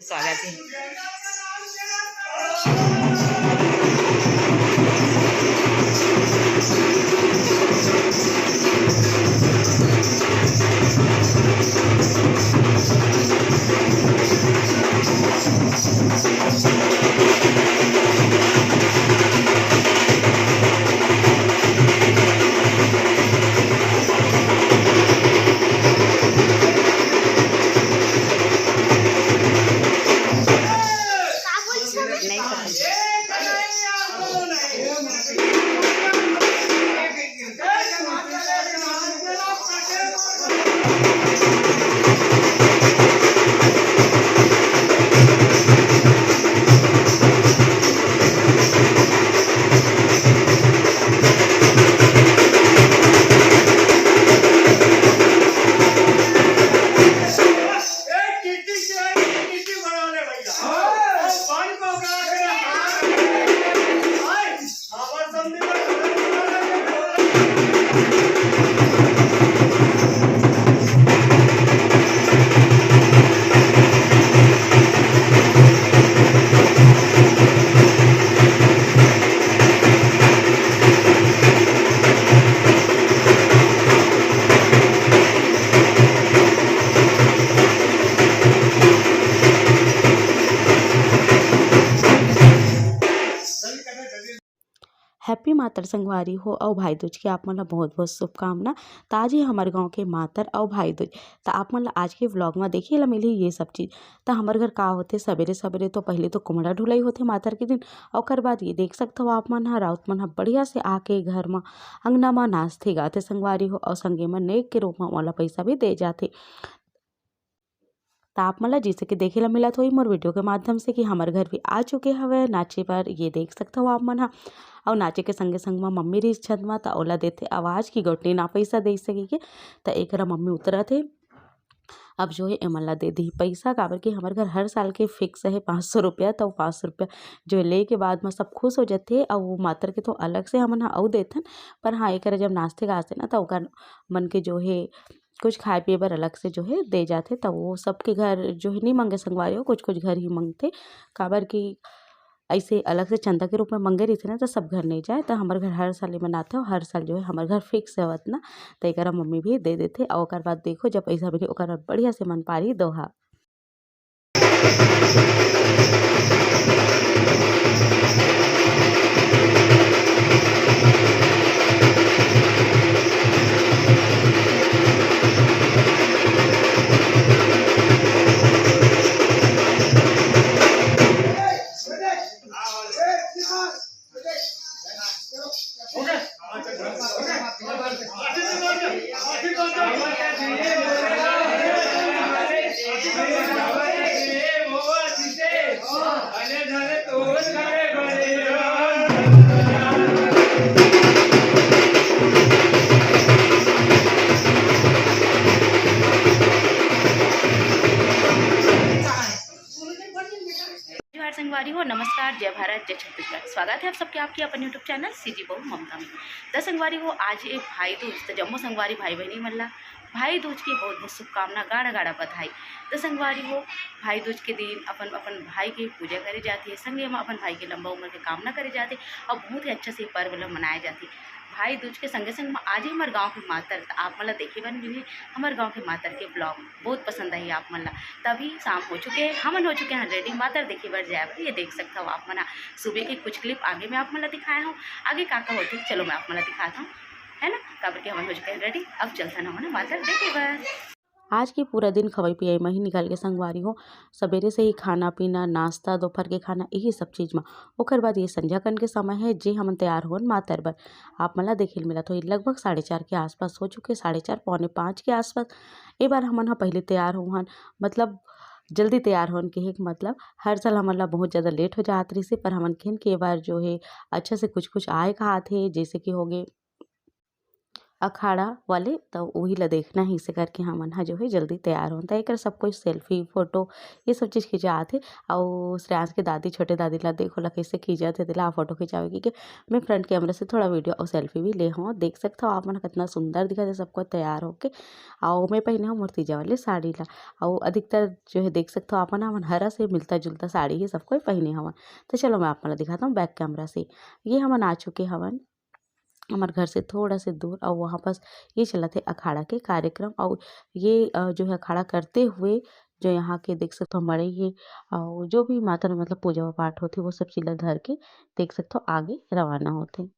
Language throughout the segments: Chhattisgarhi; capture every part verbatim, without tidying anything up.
स्वागत है। Happy मातर संगवारी हो, अउ भाई दूज के आप मन ला बहुत बहुत शुभकामना। त आज ही हमर गांव के मातर अउ भाई दूज, त आप मन ला आज के vlog में देखे ला मिलही ये सब चीज। त हमर घर का होथे, सबेरे सबेरे तो पहले तो कुमड़ा ढुलाई होथे मातर के दिन, ओकर बाद ये देख सकथव आप मन ह, राउत मन ह बढ़िया से आके घर म अंगना म नाचथे गाथे संगवारी हो, अउ संगे म नेग के रूप म ओला पैसा भी दे जाथे। त आप मन ला जैसे कि देखे ला मिलत होही मोर video के माध्यम से कि हमर घर भी आ चुके हवय नाचे बर, ये देख सकथव आप मन ह। अउ नाचे के संगे संग म मम्मी रहिस छत म, त ओला देथे आवाज कि गोटनी ना पैसा दे सके के। त एकरा मम्मी उतरत हे, अब जो है एमन ला दे दिही पैसा, काबर कि हमर घर हर साल के fix है पाँच सौ रुपया। त वो पाँच सौ रुपया जो है ले के बाद म सब खुश हो जाथे, अउ वो मातर के तो अलग से हमन ह अउ देथन, पर हाँ, एकरा जब नाचथे गाचथे ना, त ओकर मन के जो है कुछ खाए पिए बर अलग से जो है दे जाथे। त वो सबके घर जो है नहीं मंगे संगवारी हो, कुछ कुछ घर ही मंगथे, काबर कि ऐसे अलग से चंदा के रूप में मंगे रहिथे ना, त सब घर नहीं जाए। त हमर घर हर साल ये मनाथे, अउ हर साल जो है हमर घर fix है ओतना, त एकरा मम्मी भी दे देथे। अउ ओकर बाद देखो, जब पैसा मिली, ओकर बाद बढ़िया से मन पारी दोहा। जोहार संगवारी हो, नमस्कार, जय भारत, जय छत्तीसगढ़। स्वागत है आप सबके आपके अपन YouTube channel सीजी बहू ममता में। त संगवारी हो, आज ए भाई दूज, त जम्मो संगवारी भाई बहिनी मन ला भाई दूज के बहुत बहुत शुभकामना, गाड़ा गाड़ा बधाई। त संगवारी हो, भाई दूज के दिन अपन अपन भाई के पूजा करे जाथे, संगे म अपन भाई के लंबा उम्र के कामना करे जाथे, अउ बहुत ही अच्छा से पर्व ल मनाए जाथे। भाई दूज के संगे संग म आज ही हमर गांव के मातर, त आप मन ला देखे बर मिलही हमर गांव के मातर के vlog। बहुत पसंद आही आप मन ला। त अभी शाम हो चुके हे, हमन हो चुके हन ready मातर देखे बर जाए बर। ये देख सकथव आप मन ह, सुबह के कुछ clip आगे मैं आप मन ला दिखाए हूँ। आगे का का होथे, चलो मैं आप मन ला दिखात हूँ, है ना, काबर के हमन हो चुके हन ready। अब चलथन हमन मातर देखे बर। आज के पूरा दिन खवई पियई म ही निकल गे संगवारी हो। सबेरे से ही खाना पीना, नाश्ता, दोपहर के खाना, यही सब चीज म। ओकर बाद ये संझा कन के समय है, जे हमन तैयार होन मातर बर। आप मन ला देखे ल मिलत होही, लगभग साढ़े चार के आसपास हो चुके, साढ़े चार, पौने पाँच के आसपास। ए बार हमन ह पहले तैयार होहन, मतलब जल्दी तैयार होन के हे, मतलब हर साल हमन ला बहुत ज़्यादा लेट हो जात रहिसे, पर हमन केहेन के ए बार जो है अच्छा से कुछ कुछ आए खात हे, जैसे कि हो गे अखाड़ा वाले, त उही ला देखना हे। इसे करके हमन ह जो हे जल्दी तैयार होन। त एकर सब कोई selfie, photo, ये सब चीज खिंचात हे। अउ श्रेयांश के दादी, छोटे दादी ला देखो ला कइसे खींचत हे, तेला photo खिंचावे कहिके मैं front camera से थोड़ा video अउ selfie भी ले हव। देख सकथव आप मन ह कितना सुंदर दिखत हे सबको तैयार होके। अउ मैं पहिने हव मोर तीजा वाले साड़ी ला। अउ अधिकतर जो हे देख सकथव आप मन, हमन हरा से मिलता जुलता साड़ी ही सब कोई पहिने हवन। त चलो मैं आप मन ला दिखात हव back camera से। ये हमन आ चुके हवन हमर घर से थोड़ा से दूर, अउ वहाँ पास ये चलत हे अखाड़ा के कार्यक्रम। अउ ये, अ, जो है अखाड़ा करते हुए जो यहाँ के देख सकथव मड़ई हे, अउ जो भी माता में मतलब पूजा पाठ होथे वो सब चीज ला धर के देख सकथव आगे रवाना होथे।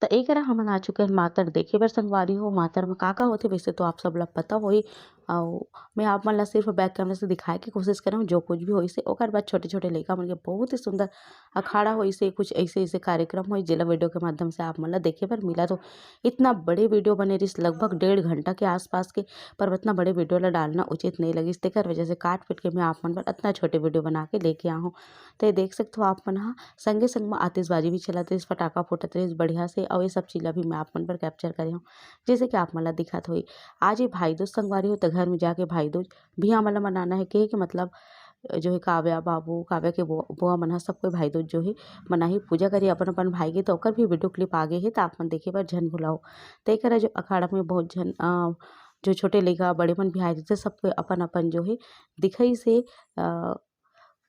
त ए करा हमन आ चुके हन मातर देखे बर संगवारी हो। मातर म का-का होथे वैसे तो आप सब ला पता होही, अउ मैं आप मन ला सिर्फ back camera से दिखाए के कोशिश करे हूँ जो कुछ भी होइस हे। ओकर बाद छोटे-छोटे लइका मन के बहुत ही सुंदर अखाड़ा होइस हे, कुछ ऐसे-ऐसे कार्यक्रम होइस जेला video के माध्यम से आप मन ला देखे बर मिला। तो इतना बड़े video बने रहिस, लगभग डेढ़ घंटा के आसपास के, पर इतना बड़े video ला डालना उचित नहीं लगिस, तेकर वजह से काट पीट के मैं आप मन बर इतना छोटे video बना के लेके आहूँ। ते देख सकथो आप मन ह संगे संग म आतिशबाजी भी चलत रहिस, फटाका फूटत रहिस बढ़िया से, अउ ये सब चीज ला भी मैं आप मन बर capture करे हूँ, जैसे कि आप मन ला दिखत होही। आज ये भाई दूज संगवारी हो, त घर में जाके भाई दूज भी हमन ला मनाना है, कहे के मतलब जो है काव्या बाबू, काव्या के बुआ, बुआ मन ह सब कोई भाई दूज जो है मनाही, पूजा करही अपन अपन भाई के, त ओकर भी video clip आगे हे, त आप मन देखे बर झन भुलाओ। त एकरा जो अखाड़ा में बहुत झन, अ, जो छोटे लइका बड़े मन भी आए रहिथे, सब कोई अपन अपन जो है दिखाइस हे, अ,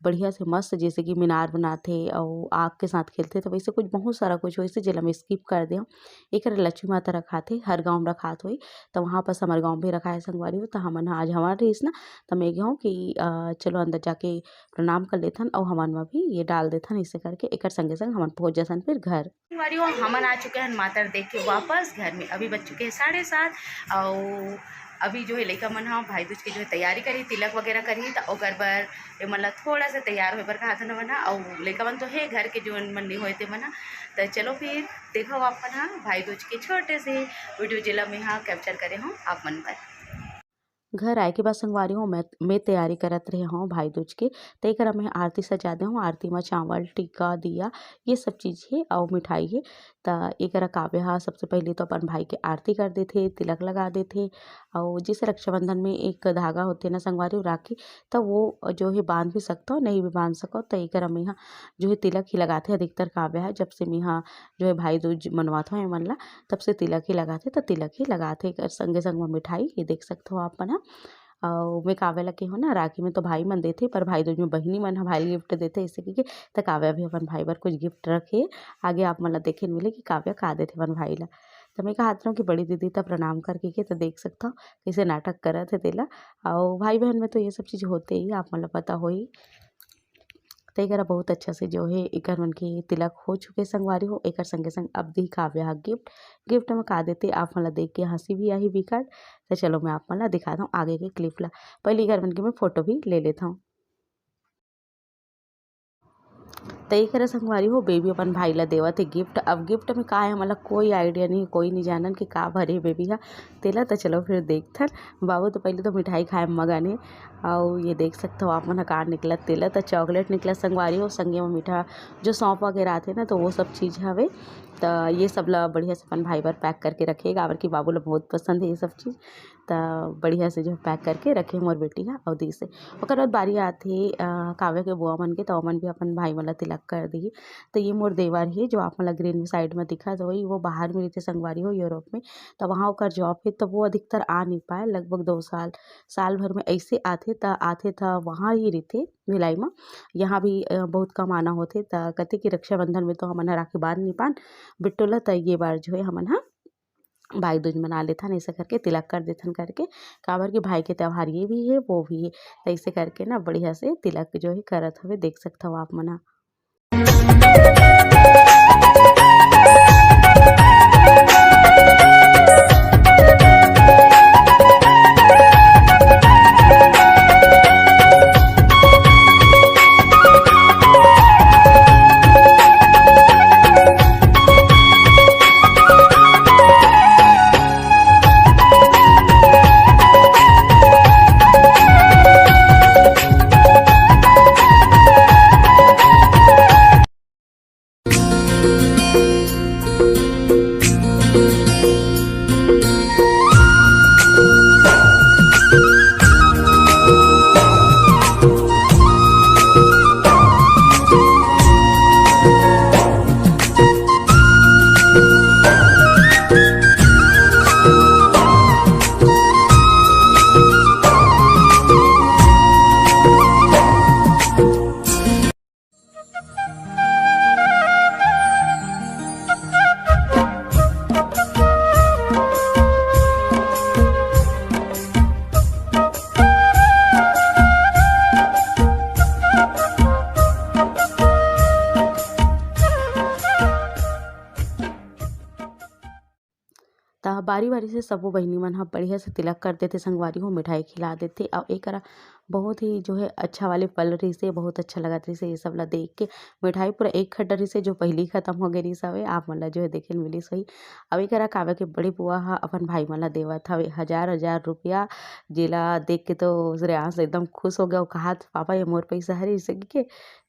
बढ़िया से मस्त जैसे कि मीनार बनाथे अउ आग के साथ खेलथे, त वैसे कुछ बहुत सारा कुछ वैसे जेला मैं skip कर दे हूँ। एकर लक्ष्मी माता रखाथे, हर गाँव में रखात होही, त वहाँ पास हमर गाँव भी रखाए संगवारी हो। त हमन ह आज हवन रहिस ना, त मैं गे हूँ कि, अ, चलो अंदर जाके प्रणाम कर लेथन अउ हमन म भी ये डाल देथन। ऐसे करके एकर संगे संग हमन पहुँच जथन फिर घर। संगवारी हो, हमन आ चुके हन मातर देख के वापस घर में। अभी बज चुके हैं साढ़े सात। अउ अभी जो है लइका मन ह भाई दूज के जो है तैयारी करही, तिलक वगैरह करही, त ओकर बर एमन ला थोड़ा सा तैयार होए बर कहा था ना बना। अउ लइका मन तो है घर के, जो मन नहीं होए ते मन ह। त चलो फिर देखो आप मन ह भाई दूज के छोटे से video जेला मैं हा capture करे हूँ आप मन बर। घर आए के बाद संगवारी हो, मैं, मैं तैयारी करत रहे हूँ भाई दूज के, त एकरा मैं आरती सजा दे हूँ। आरती में चावल, टीका, दिया, ये सब चीज हे अउ मिठाई हे। त एकरा काव्य हा सबसे पहले तो अपन भाई के आरती कर देथे, तिलक लगा देथे, अउ जैसे रक्षाबंधन में एक धागा होथे ना संगवारी हो, राखी, त वो जो हे बांध भी सकथो, नहीं भी बांध सको। त एकरा मैं हा जो हे तिलक ही लगाथे अधिकतर काव्य हा, जब से मैं हा जो हे भाई दूज मनवात हो एमन ला, तब से तिलक ही लगाथे, त तिलक ही लगाथे। एकर संगे संग म मिठाई, ये देख सकथो आप मन ह। अउ मैं काव्य ला केहूँ ना, राखी में तो भाई मन देथे, पर भाई दूज में बहिनी मन ह भाई gift देथे, ऐसे कहिके। त काव्य भी अपन भाई बर कुछ gift रखे। आगे आप मन ला देखे ल मिले कि काव्य का देथे अपन भाई ला। त मैं कहत रहूँ कि बड़ी दीदी त प्रणाम कर कहिके, त देख सकथव कैसे नाटक करत हे तेला। अउ भाई बहन में तो ये सब चीज होते ही, आप मन ला पता होही। त एकरा बहुत अच्छा से जो हे एकर मन के तिलक हो चुके संगवारी हो। एकर संगे संग अब दी काव्या ह gift। Gift में का देथे आप मन ला देख के हंसी भी आही बिकट। त चलो मैं आप मन ला दिखा दऊँ आगे के clip ला। पहले एकर मन के मैं photo भी ले लेत हूँ। त त एक हरे संगवारी हो, बेबी अपन भाई ला देवत हे गिफ्ट। अब गिफ्ट में का हे, हमन ला कोई आइडिया नहीं, कोई नहीं जानन कि का भरे बेबी हा। तेला त चलो फिर देखथन। बाबू तो पहले तो मिठाई खाए में मगन हे। अउ ये देख सकथव आप मन ह का निकलत तेला, त चॉकलेट निकलत संगवारी हो, संगे में मीठा जो सौंफ वगैरह आथे ना, तो वो सब चीज़ हवे। त ये सब ला बढ़िया से अपन भाई बर पैक करके रखे, काबर कि बाबू ला बहुत पसंद है ये सब चीज़। त बढ़िया से जो पैक करके रखे मोर बेटी हा अउ दिस हे। ओकर बाद बारी आथे, अ, काव्य के बुआ मन के, त ओमन भी अपन भाई मन ला तिलक कर दिही। त ये मोर देवर हे, जो आप मन ला ग्रीन साइड में दिखत होही, वो बाहर में रहिथे संगवारी हो, यूरोप में। त वहाँ ओकर जॉब हे, त वो अधिकतर आ नहीं पाए, लगभग दो साल, साल भर में ऐसे आथे, त आथे त वहाँ ही रहिथे भिलाई में। यहाँ भी, अ, बहुत कम आना होथे, त कथे कि रक्षाबंधन में तो हमन ह राखी बांध नहीं पान बिट्टू ला, त ये बार जो है हमन ह भाई दूज मना लेथन, ऐसे करके तिलक कर देथन करके, काबर कि भाई के त्योहार ये भी है, वो भी है। त ऐसे करके ना बढ़िया से तिलक जो है करत हवे, देख सकथव आप मन ह। त बारी-बारी से सबो बहिनी मन ह बढ़िया से तिलक कर देथे संगवारी हो, मिठाई खिला देथे। अउ एकरा बहुत ही जो है अच्छा वाले पल रहिसे, बहुत अच्छा लगत रहिसे ये सब ला देख के। मिठाई पूरा एक खड्डा रहिसे, जो पहिली खत्म हो गे रहिस हवे, आप मन ला जो है देखे ल मिलिस होही। अउ एकरा काव्य के बड़े बुआ ह अपन भाई मन ला देवत हवे हजार हजार रुपया, जेला देख के तो श्रेयांश एकदम खुश हो गया। वो कहात, "पापा, ये मोर पैसा हरे?" इसे कहिके,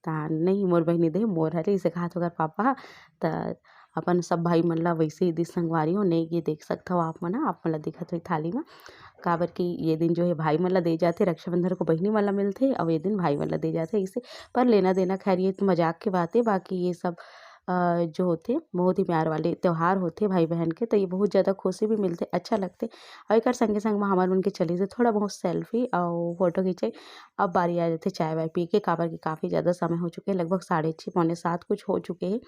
त, "नहीं, मोर बहिनी दे, मोर हरे," इसे कहात ओकर पापा ह। त अपन सब भाई मन ला वैसे ही दिस संगवारी हो, नेग ये देख सकथव आप मन ह, आप मन ला दिखत होही थाली म, काबर कि ये दिन जो है भाई मन ला दे जाथे, रक्षाबंधन को बहिनी मन ला मिलथे, अउ ये दिन भाई मन ला दे जाथे इसे। पर लेना देना खैर ये तो मजाक के बात है, बाकी ये सब, अ, जो होथे बहुत ही प्यार वाले त्योहार होथे भाई बहन के, तो ये बहुत ज़्यादा खुशी भी मिलथे, अच्छा लगथे। अउ एकर संगे संग म हमर मन के चलिस हे थोड़ा बहुत सेल्फी अउ फोटो खींचे। अब बारी आ जाथे चाय वाय पी के, काबर कि काफ़ी ज़्यादा समय हो चुके हे, लगभग साढ़े छः पौने सात कुछ हो चुके हे।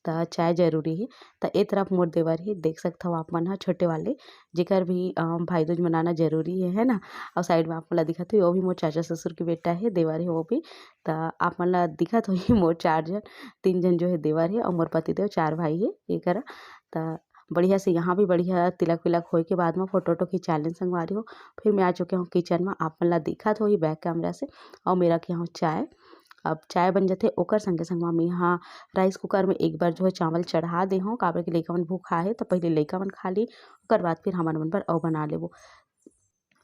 त चाय जरूरी हे। त ए तरफ मोर देवर हे, देख सकथव आप मन ह, छोटे वाले, जेकर भी, अ, भाई दूज मनाना जरूरी हे, है ना। अउ साइड में आप मन ला दिखत होही, वो भी मोर चाचा ससुर के बेटा हे, देवर हे वो भी। त आप मन ला दिखत होही मोर चार झन, तीन झन जो हे देवर हे अउ मोर पतिदेव, चार भाई हे ये करा। त बढ़िया से यहाँ भी बढ़िया तिलक विलक होए के बाद में फोटो वोटो खिंचा लेन संगवारी हो। फिर मैं आ चुके हूँ किचन में, आप मन ला दिखत होही बैक कैमरा से। अउ मैं रखे हूँ चाय। अब चाय बन जथे, ओकर संगे संग म मैं यहाँ राइस कुकर में एक बार जो है चावल चढ़ा दे हूँ, काबर कि लइका मन भूखा हे, त पहले लइका मन खा ली, ओकर बाद फिर हमन मन बर अउ बना लेबो।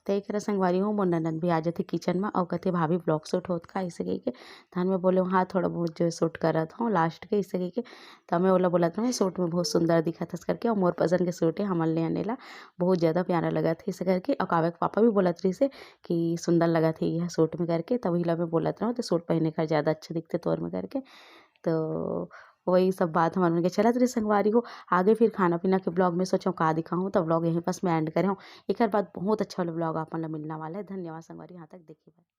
त एकरा संगवारी हो, मोर ननद भी आ जथे किचन में अउ कथे, "भाभी, vlog shoot होत का?" ऐसे कह के। तहन मैं बोले, "हाँ, थोड़ा बहुत जो है shoot करत हूँ लास्ट के," ऐसे कह के। त मैं ओला बोलत रहूँ, "सूट में बहुत सुंदर दिखत हस," करके, अउ मोर पसंद के सूट हे, हमन ले आने ला बहुत ज़्यादा प्यारा लगत हे, ऐसे करके। अउ काव्य के पापा भी बोलत रहिस हे कि सुंदर लगत हे यह सूट में करके, त वही ला मैं बोलत रहूँ, "तो सूट पहने का ज़्यादा अच्छा दिखते तोर में," करके। तो वही सब बात हमर मन के चलत रहिस संगवारी हो। आगे फिर खाना पीना के vlog में सोचो का दिखाऊँ, तो vlog यहीं पास मैं end करे हूँ। एकर बाद बहुत अच्छा वाला vlog आप मन ला मिलने वाला है। धन्यवाद संगवारी, यहाँ तक देखे बर।